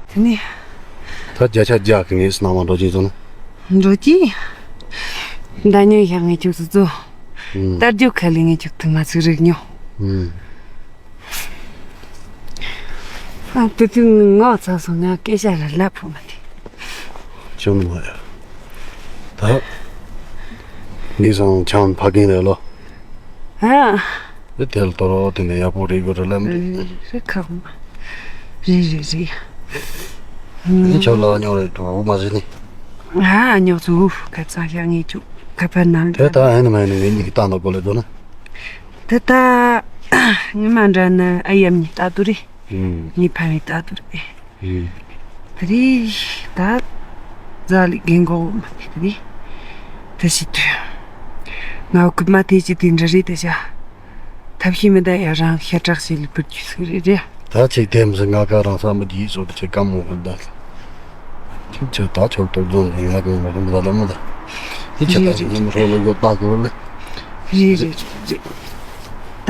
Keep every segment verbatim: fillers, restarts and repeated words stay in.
དེ་ནས། ད་བརྒྱ་ཆ་བརྒྱ་གི་ངས་སྣང་བ་འགྲོ་གྱིན་སོང་ན། འགྲོ་གྱིན། ད་ཉོན་ཤག་ངས་ཁྱོད་ཚོ་ཚོ། ཨུམ། ལྟ་རྒྱུ་ཁ་ལས་ངས་ཁྱོད་ཐུག་མ་ཚུགས་རིག་མྱོང་། ཨུམ། ཨ་དེ་དུས་ངའི་ངོ་ཚ་སོང་ང་སྐད་ཆ་ལ་ལབ་ཕོད་མ་ཐུབ། ཅུང་མ་ཡ། ད། ངས་སང་ཆང་ཕ་གིན་རེད་ལོ། ཨ། དེ་དེ་ལ་དོ་རོ་དེ་ནས་ཡག་པོ་རེད་གོ་རེད་ལབ་མི་འདུག་རེད་ཁག་མ། རེད་རེད་རེད། ཨ་ནི་ཁྱོད་ལ་ཉོ་རེད་དོ་འོ་མ་ཟེར་ནི། ཨ་ཉོ་ཚུ་ཁ་ཚ་ཤ་ངེས་ཆུ་ཁ་པར་ནང་དེ་ད་ཨ་ནི་མ་ནི་ངེད་གཉིས་ཀྱི་ཏང་ལ་གོ་ལེ་དོ་ན། དེ་ད་ངི་མ་འདྲ་ནི་ཨ་ཡམ་ཉི་ལྟ་དུ་རེད། ངི་ཕ་མི་ལྟ་དུ་རེད། དེ་རེད་ད། རྫ་ལི་རྒན་གོག་མ་དེ་རེད། དེ་ཞིག་དུས། ང་བོ་ཁུ་མ་དེ་ཅི་དེ་འདྲ་རེད་དེ་བྱ། ཐབས་ཤེས་མི་འདའ་ཡ་རང་ཤ་ཁྲག་ཤེས་ལི་བུར་རྒྱུ་ཟིག་རེད་རེད། ད་ཅིག་དེམ་ཟི་ང་ག་རང་ས་མི་དེའི་སོ་དེ་ཅི་ཀ་མོ་གི་འདའ། ཁྱོད་ད་ཁྱོད་དོ་དོ་ང་གི་ང་གི་མ་ལ་མ་ལ། དེ་ཅི་ད་ཅི་མི་རོ་ལ་གོ་ད་གོ་ལ། རེད་རེད་རེད།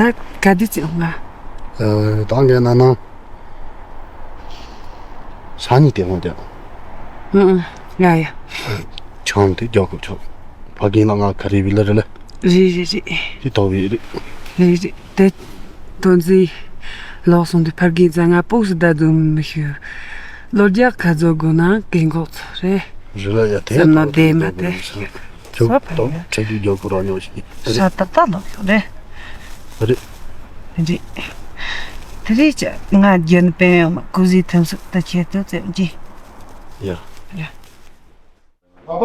ད་ག་དུས་ཙི་ང་། ཨ་ད་ངས་ན་ན། ས་ནི་དེ་ཧོང་ཏེ། ཨང་ཡ་ཡ། ཆང་དེ་རྒྱག་གོ་ཆོག་ཕ་གིན་ལ་ང་ག་རེ་བི་ལ་རེ་ལ། རེད་རེད་རེད། དེ་ཐོག་བི་རེད། རེད་རེད་དེ། དོན་ཟེ། ལོག་སོང་དུས་ཕར་གིན་ཙ་ང་སྤོགས་སུ་བདའ་དུ་མི་ཤེས། ལོ་རྒྱག་ཁ་རྫོགས་དགོས་ན་རྒན་གོག་ཚོ་རེད། རེད་ལ་ཡ་དེ་བསམ་ན་བདེ་མ་དེ། ཁྱོད་ཏོ་ཁྲེ་རྒྱུ་རྒྱག་གོ་ར་ཉོ་ཞིག་རེད། ས་ཏག་ཏག་ལོག་ཡོད་རེད། རེད། རེད། དེ་རེད་ཅག་ང་རྒྱུན་པན་ཡོང་མ་ཀུ་ཟི་ཐུན་སུ་ད་ཁྱེད་ཚོ་བཙལ་གྱི། ཡ། ཡ། ཨ་ཕ།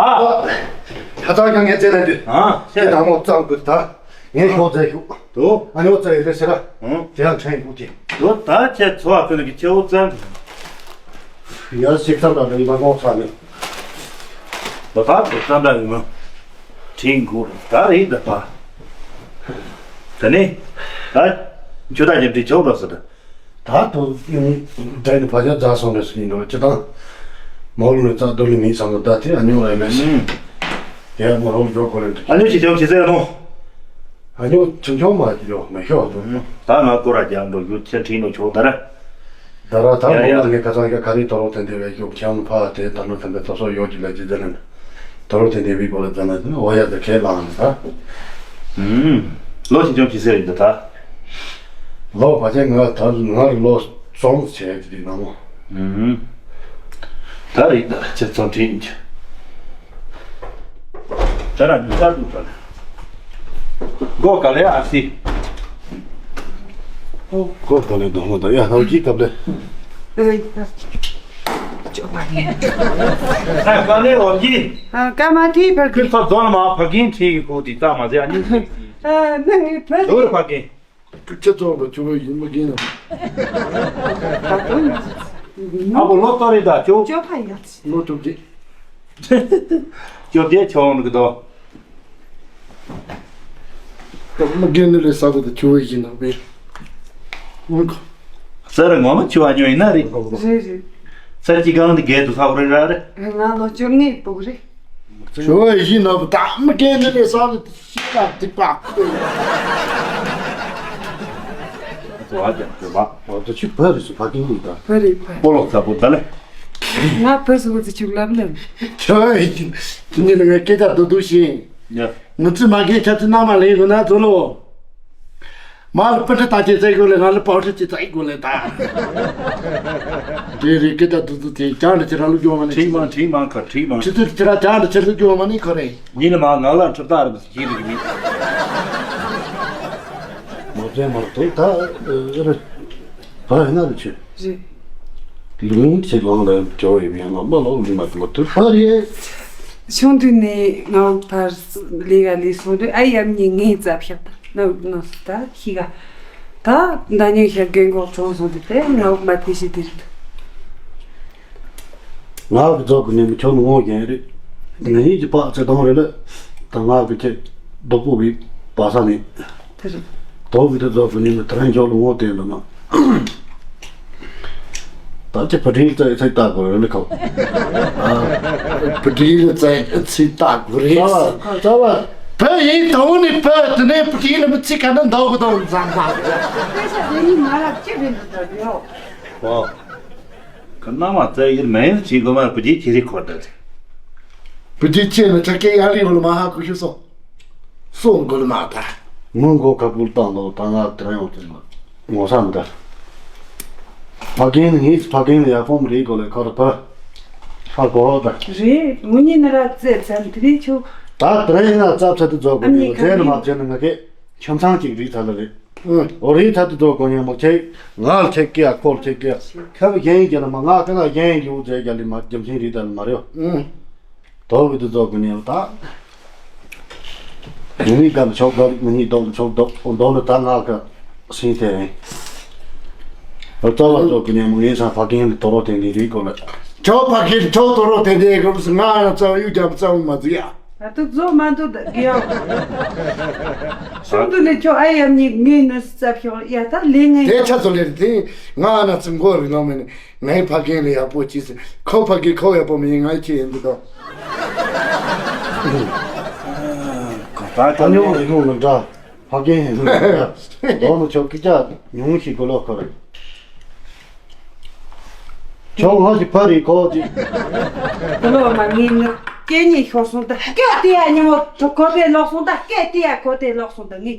ཨ། ད་ཚང་ཀྱང་ངས་བཙལ་ལ་འདུག་ཨ། དེ་དང་མོ་གཙང་དུ་ད། ངས་ཤོག་བཙལ་ཤོག་དོ། ཨ་ནི་འོ་བཙལ་ཡོད་རེད་ཟེར་ར། ཨང་། དེ་ཡང་ཕྲན་ཡིན་འདུག་དེ། དོ་ད་ཁྱེད་ཚོ་བ་ཕུ་ནུ་གི་ཁྱེད་འོ་བཙལ། ཡར་ཞིག་ཙམ་དང་རིམ་པ་ངོ་ཚ་ནས། ད་ད་དུ་ཙམ་དང་ཡིན་མ། དྲིན་གུར་ད་རེད་ད་པ། ད་ནི། ད། ཁྱོད་ད་ཀྱང་དྲིན་ཆོག་རོགས་ཟེར། ད་དུ་ནི་འདྲ་ནི་བ་ཅག་རྫ་སོང་རེད་ཟེར་ཡིན་འགྲོ་ཅི་དང་། མོ་ལུ་ནི་རྩ་རྡོ་ལི་མིན་ཚང་གི་ད་དེ་ཨ་ཉོ་རེ་མེད་ཟེར། དེ་ཡང་མོ་རོགས་འཇོག་གོ་རེད་འདུག་ཨ་ཉོ་ཅི་ཆོག་ཅི་ཟེར་ནོ། ཨ་ཉོ་ཆུང་ཆུང་མ་ཅི་ཡོ་མེ་ཤོག་ཏུ། ད་ང་སྐོར་ར་རྒྱག་འགྲོ་རྒྱུ་ཁྱེད་དྲིན་ནོ་ཆོག་ད་ར། ད་ར་ད་ཡ་ཡ། མོ་ལ་ངས་ཁ་སང་ཡ་ག་རེ་དོ་རོགས་དེ་འདེབས་ཡ་ཞོག་ཁྱམ་ཕ་དེ་ད་ནོ་དེ་འདྲ་དོ་སོ་ཡོད་ཀྱི་ལ་ཅི་ཟེར་ན། དོ་རོགས་དེ་འདེབས་པའི་སྐོར་ལ་ཟེར་ན་འོ་ཡ་ད་ཁས་བླངས་ད། ལོ་ཆུང་ཆུང་ཅི་ཟེར་ཡིན་ད་ད། ལོ་བ་ཅན་ང་ད་ང་ལོ་ཙོང་བྱས་ཀྱི་དེ་ན་མོ། ད་རེད་ད་ཁྱེད་ཚོ་དྲིན་གྱི། ད་ར་ཉུ་ས་དུ་ད་ལ། གོ་ག་ལེ་ཨ་སི། གོ་ག་ལེ་དུ་མོ་ད་ཡ་ཧོ་ཅི་ཀབ་ལེ། ཨ་ག་ལེ་ཨོ་ཅི། ཨ་ཀ་མ་ཐི་ཕར་ཁིར་ཚ་རྫོང་མ་ཕ་གིན་ཁྲི་གི་གོ་དི་ཙ་མ་ཟེ་ཨ་ཉི་ཁྲི་གི། ཨ་ནི་ཕ་གིན། ཁྱེད་ཚོ་ལ་ཆུ་བོ་ཡིན་མ་གིན་ན། ཨ་བོ་ལོ་ཏོ་རེད་ད་ཅོ། ཅོ་ཕ་ཡ། ལོ་ཐུབ་ཀྱི། ཅོ་རྒྱལ་ཆོང་གི་དོ། མ་གིན་ནི་རེད་ས་བོ་ད་ཆུ་བོ་ཡིན་ན་བས། ས་ར་ངོ་མ་ཆུ་བ་ཉོ་ཡིན་ན་རེད། རེད་རེད། ས་ཅི་གང་དེ་རྒྱལ་དུ་ས་བོ་རེད་ར་རེད། ང་ལོ་བཅོ་ལྔའི་སྤུག་རེད། ཞོ་ཡི་ནོ་ད་མི་སྐད་ནི་ལས་ས་ཤི་ལ་ཐིག་པ། ཨོ་ད་ཅི་བ་རི་སུ་ཕ་གིན་ནི་ད། བ་རི་བ། སྤོ་ལོ་ཚ་པོ་ད་ལེ། ང་བ་སུ་བ་ཚི་ཆུག་ལབ་ལེ། ཞོ་ཡི་ནི་ལ་ངས་སྐད་ཆ་དུ་དུ་ཤིང་། ཡ། ང་ཚི་མ་གིན་ཆ་ཚི་ན་མ་ལེ་གོ་ན་ཚོ་ལོ། མ་ལ་པི་ཏི་ཏ་ཅེ་ཙེ་གོ་ལེ་ང་ལ་པོ་ཏི་ཅེ་ཙེ་གོ་ལེ་ད། དེ་རེ་ཀི་ཏ་དུ་དུ་དེ་ཅང་རེ་ཅི་ར་ལུ་ཇོ་མ་ནི། ཁྲིག་མང་ཁྲིག་མང་ཁ་ཁྲིག་མང་། ཆི་ཚུ་ཅི་ར་ཅང་རེ་ཅི་ལུ་ཇོ་མ་ནི་ཁོ་རེ། ཉི་ལ་མ་ང་ལ་ཁྲབ་ཏ་རེ་ཅི་རེ་མི། མ་ཙེ་མ་དུ་ད་རེ། ཕ་ཡ་ན་རེ་ཆེ། རེད། ལུང་ཚེ་ལོང་ལ་ཇོ་ཡི་མི་ཡང་མ་ལོ་ལུང་མ་དུ་མ་དུ་ཕ་རེ། ཆུང་དུས་ནས་ང་ཕར་ལས་ཀ་ལས་སོང་དུས་ཨ་ཡམ་ཉིན་ངའི་རྩ་ཕྱག་ད་ནོ་ནོ་ད་ཤི་ག་ད་ད་ཉིན་ཤར་རྒན་གོག་ཚོང་སོང་དུས་དེ་ང་མ་དེ་ཤི་དེ་རེད། ང་གི་རྫོགས་ཀྱི་ནི་མི་ཁྱོད་ངོ་རྒྱན་རེད། ང་ཡིན་གྱི་པགས་ཚེ་དང་རེད་ལ་ད་ང་གི་ཁྱེད་རྡོག་པོ་བི་པ་ས་ནི། དེ་རེད། དོ་བི་དེ་ཛོ་བི་ནི་མི་ཐ་རང་འཇོག་ལ་ངོ་བསྟན་ལ་ན། ད་ཅི་བ་དྲིན་ལ་ཚིག་བཏགས་དགོས་རེད་ལ་ཁོ། བ་དྲིན་ལ་ཚིག་བཏགས་དགོས་རེད། ཙ་བ་ཙ་བ། བ་ཡིན་དོ་ནི་བ་དེ་ནས་བ་དྲིན་ལ་མི་ཚིག་ག་ན་འདོག་གི་དོ་འཛམ་པ། སྐད་ཆ་དེ་ནི་མ་རབས་ཅི་རེད་འདུག་ད་ཡོ། བ། ཁ་ན་མ་ཚད་ཡིར་མེད་ཅིག་གོ་མ་བུ་ཅིག་ཁྱེར་རི་ཁོ་ད་ཚེ། བུ་ཅིག་ཁྱེར་ན་ཆ་ཀེ་ཡ་རི་ཧོ་ལ་མ་ཧ་གོ་ཤུ་སོ། སོ་གོ་ལ་མ་ད། ངོ་མགོ་ཁ་པུར་བཏང་ལོ་ད་ང་དེ་རང་ཡོང་དེ་ལ་ངོ་ས་མི་ད། ཕ་རྒན་ངས་ཕ་རྒན་ལ་ཡག་པོ་མི་རེད་གོ་ལ་ཁ་ར་ཕ། ཧ་གོ་ད། རེད་ངུ་ཉིན་ནི་ར་ཙེ་ཚན་དེ་རིགས་ཆུ། ད་དེ་རིང་ཡིན་ན་རྩབ་ཚ་དེ་རྫོགས་གོ་ཨ་མི་ནི་ཁ་རྫས་ནི་མི་མ་བྱས་ན་ང་ཁེ་ཁྱིམ་ཚང་གཅིག་རིགས་ཚ་ལ་རེད། ཨོ་རེད་ད་དེ་རྫོགས་གོ་ཉན་མོ་ཁྱེད་ང་ལ་ཁྱེད་ཀྱ་ཁོ་ལ་ཁྱེད་ཀྱ་ཁ་བ་གཞན་ཡིན་ཀྱ་ན་མ་ང་ཀ་ན་གཞན་ཡིན་ཀྱི་འུ་ཚེ་རྒྱ་ལི་མ་རྒྱ་མཁན་རིགས་ད་ལི་མ་རེད། ཨོ། དོག་གི་དེ་ཚོ་གི་ཉེ་བ་དག་ཉི་མའི་སྐབས་ཆོག་དོག་མི་ཉིད་དོག་ཆོག་དོག་དོག་ནི་ད་ང་ག་སེང་དེ་རེད། རྩ་བ་ཚོ་གི་ཉེ་མོ་ངའི་སང་ཕ་རྒན་ལ་དོ་རོ་དེ་འདྲའི་རིགས་གོ་ལ། ཆོག་ཕ་རྒན་ཆོག་དོ་རོ་དེ་འདྲའི་གོ་ང་ཡང་རྩ་བ་གཡུ་རྒྱབ་རྩ་བ་མ་ཚིག་ཡ། ད་དུ་རྫོགས་མ་འདུག་ད་དགེ་ཡོ། ཤོག་ཏུ་ལས་ཆོག་ཨ་ཡ་ཉིད་ངའི་ནི་རྩ་ཕྱོགས་ཡ་ད་ལས་ངའི་དེ་ཆ་ཚོ་ལས་དེ་ང་ན་ཚིག་མགོ་རིག་ལོ་མེད་ནི། ངའི་ཕ་རྒན་ལ་ཡག་པོ་བྱས་ཟེར། ཁོ་ཕ་རྒན་ཁོ་ཡག་པོ་མི་ཡིན་ང་ཁྱེད་ཡིན་འདི་དང་། ད་ཉོ་ཡིན་ནོ་ལ་འདྲ། ཕ་རྒན་ཡིན་ནོ་ལ་འདྲ། ལོ་ནུ་ཆོག་ཀི་ཅག་ཉུང་ཞིག་དགོས་ལོ་ཁོ་རེད། ཆོག་ང་ཞིག་ཕ་རེད་ཁོ་ཅིག་དགོས་ལོ་མ་ངའི་ནི་སྐད་ཉིད་ཤོར་སོང་ད་སྐད་དེ་ཡ་ཉི་མོ་ཁོ་དེ་ལོག་སོང་ད་སྐད་དེ་ཡ་ཁོ་དེ་ལོག་སོང་ད་ངའི།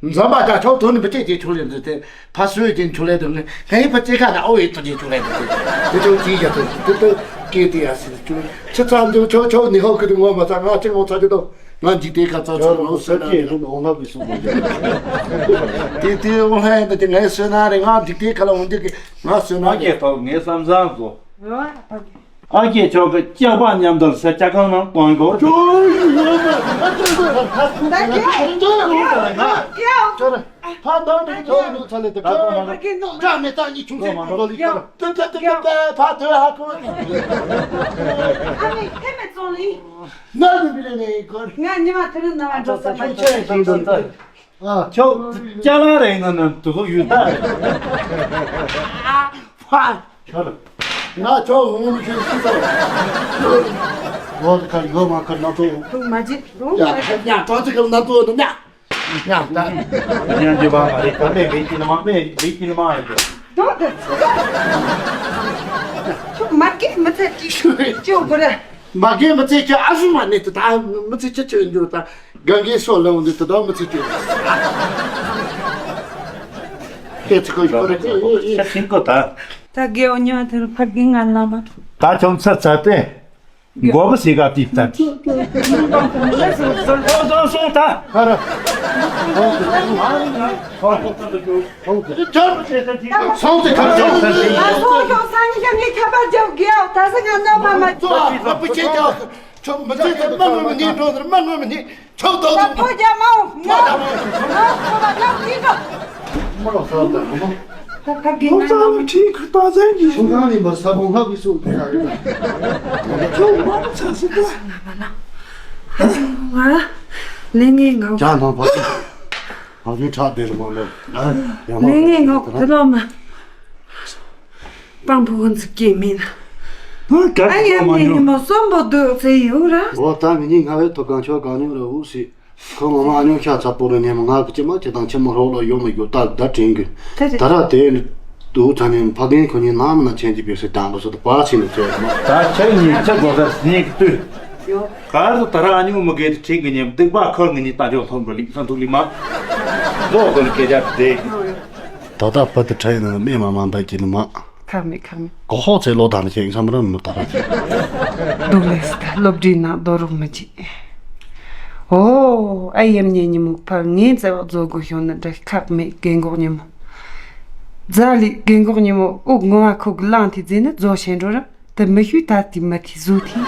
འཛམ་བུ་གླིང་ཆོག་དོན་ནི་བུ་སྐྱེས་ཀྱི་ཆོག་ལས་འདུག་སྟེ་ཕ་སོས་ཀྱི་ཆོག་ལས་འདུག་ངས་ངའི་བུ་སྐྱེས་ཁ་ན་ཨོ་ཡེ་ཐུག་ཀྱི་ཆོག་ལས་འདུག་སྟེ་དེ་ཆོག་ཅི་ཡ་ཐུག་དེ་ལྟར་སྐད་དེ་ཡ་སི་ཆོག་ཆི་ཚ་འདུག་ཆོག་ཆོག་ནི་ཧོ་ཁུ་དུ་ངོ་མ་ཚ་ང་ཅི་ངོ་ཚ་ཅི་དོ་ང་འཇིག་རྟེན་ཁ་ཚ་ཚ་ངོ་སོས་ན་ཆོག་ལས་འདུག་ཨོ་ལ་བི་སུ་མོ་དེ་དེ་ཨོ་ལྷ་ཡ་འདི་ངས་སོས་ན་རེ་ང་འཇིག་རྟེན་ཁ་ལ་འོང་འདུག་གི་ང་སོས་ན་ཨ་རེ་ཀྱེ་ཐོག་ངས་བསམ་བཟང་བཟོ། ཨ་ཀྱེ་ཆོག་གི་སྐྱག་པ་མཉམ་དུ་ས་ལྕགས་ཁང་ནང་གཏོང་དགོས། ད་ཀྱེ་ཀྱེ་ཀྱེ་ཕ་ད་ནི་ཐོག་ནུ་ཚ་ལེ་དེ་ཀ་ཀྱེ་ཀྱེ་ཀྱེ་ཀྱེ་མེ་ཏ་ནི་ཆུང་ཆུང་ཀྱེ་ཀྱེ་ཀྱེ་ཀྱེ་ཕ་དོ་ཧ་ཀོ་ཨ་མི་ཁེ་མེ་ཙོང་ལི་ན་ནི་བི་ལེ་ནི་ཀོ་ང་ཉི་མ་ཐུ་རུ་ན་བ་འགྲོ་ས་མ་ཆེ་ཆེ་ཆེ་ཆེ། ཁྱོད་ཅ་ལག་རེ་ང་ནང་དུ་ཡོད་ད། ཕ། ང་ཁྱོད་ངོ་མི་ཤེས་སུ་ཚོ། ངོ་དེ་ཁར་ཡོད་མ་ཁར་ན་ཚོ། ཐུག་མ་བྱེད་རུང་། ཡ་ཡ་ཏོ་ཅི་ཁར་ན་ཚོ་ནི་ཉ། ཉ་ད། ཉ་འདི་བ་མ་རེད་ད་མེ་མེ་ཀི་ལ་མ་མེ་མེ་ཀི་ལ་མ་ཡོད། དོ་དེ་ཚོ། ཁྱོད་མ་སྐད་མི་ཚད་ཅིག་ཅོ་གོ་ར། མ་རྒན་མི་ཚེ་ཁྱོད་ཨ་ཟུ་མ་ནི་དུ་ད་མི་ཚེ་ཁྱོད་ཁྱོད་འགྱུར་ད་གང་གའི་སོ་ལ་འོང་དུ་དུ་ད་མི་ཚེ་ཁྱོད། ཁྱེད་ཚོ་ཁོ་ཡོད་རེད། ཤ་ཤིང་ཀོ་ད། ད་རྒན་འོ་ཉོ་དེར་ཕར་རྒན་ང་ལ་མ། ད་ཁྱོད་ཚར་ཚར་ཏེ། མགོ་བུ་ཟེ་ག་ཏིབ་ད། སོང་སོང་སོང་ད། ཧ་ར། སོང་སྟེ་ཁ་ཆེ། ང་སོང་ཤོག་སང་ཉིན་ཤ་ངའི་ཁ་པར་རྒྱབ་དགོས་ཨ། ད་ས་ང་ནོ་མ་མ། ཙོ་ཨ་ལ་པུ་ཆེ་ཀྱང་ཆོག་མི་ཚེ་ཚེ་མ་ངོ་མི་ཉན་འགྲོ་ཟེར་མ་ངོ་མི་ཉན་ཆོག་དོ་ད་ཐོ་རྒྱ་མའོ་ང་ང་ཁོ་ལ་ལབ་ཀྱིན་འགྲོ། མོ་ལ་ས་ད་ངོ་མ། ད་ཁ་གི་ང་ཚ་ལ་ཁྲིད་ཁུ་ད་ཟན་གྱི་ཆུ་ཁང་ནི་མ་ས་བོ་ང་གི་སུ་དེ་ཁ་གི་ད་ཆོག་མ་ཚ་སི་ད། ང་ལས་ངན་ངའོ། ཅག་ནང་བ། ང་ཚོའི་ཁྲག་དེ་རུ་མ་ལོ། ཡང་མ་ལས་ངན་ངའོ་དེ་ལོ་མ། སྤང་པོ་ཧོན་ཚིག་སྐྱེས་མིན། ཨ་ཡ་མི་ཉི་མ་གསོན་པོ་འདུག་ཚེ་ཡོད་ར། འོ་ད་མི་ཉིད་ང་བའི་ཐོབ་གང་ཆོག་གང་ཉུང་ར་འུ་སི། ཁོ་ངོ་མ་ཨ་ཉོ་ཤ་ཚ་པོ་རུ་ཉེ་མོ་ང་གི་ཅི་མ་ཅི་དང་ཆི་མོ་རོགས་ལ་ཡོང་མི་རྒྱུ་ད་ད་དྲན་གི། ད་ར་དེ་དུ་ཚ་ནས་ཕ་རྒན་ཁོ་གཉིས་ནང་མི་ན་ཆེན་གྱི་བེ་སི་དང་པོ་སོ་ད་པ་ཕྱིན་ནས་བྱས་མ། ད་ཁྱེད་གཉིས་ཆ་དགོས་ས་སྙིང་གི་ལྟོས། གར་དུ་ད་ར་ཨ་ཉོ་མི་དགེ་དུ་ཁྲིད་གི་ཉེ་མོ་སྡིག་པ་ཁོ་ངི་གཉིས་ད་འཇོག་ཐོན་པ་ལིག་ས་འདུག་ལི་མ། རོགས་དགོས་ལ་སྐད་ཆ་དེ། ད་ད་ཕ་དུ་ཁྲ་ཡིན་ན་མེ་མ་མ་འདའ་གྱི་ནི་མ། ཁག་མེད་ཁག་མེད། གོ་ཧོ་ཚེ་ལོ་དང་ནི་ཁྱེད་བསམ་ར་མི་ད་ར། སྡུག་ལས་སི་ད་སློབ་གྲྭའི་ནང་རྡོ་རུག་མི་བྱེད། ཨོ་ཨ་ཡེམ་ཉེ་ཉི་མུག་ཕར་ངའི་བརྩེ་བ་རྫོགས་དགོས་ཤོང་ནི་འདྲ་ཁག་མེད་རྒན་གོག་ཉི་མོ། རྫ་ལི་རྒན་གོག་ཉི་མོ་དབུགས་ངོ་བ་ཁུག་གི་ལངས་ཐི་རྫས་ནི་རྫོགས་ཤེས་འགྲོ་ར་དེ་མི་ཤུས་ད་དི་མི་ཐི་བཟོ་ཐི།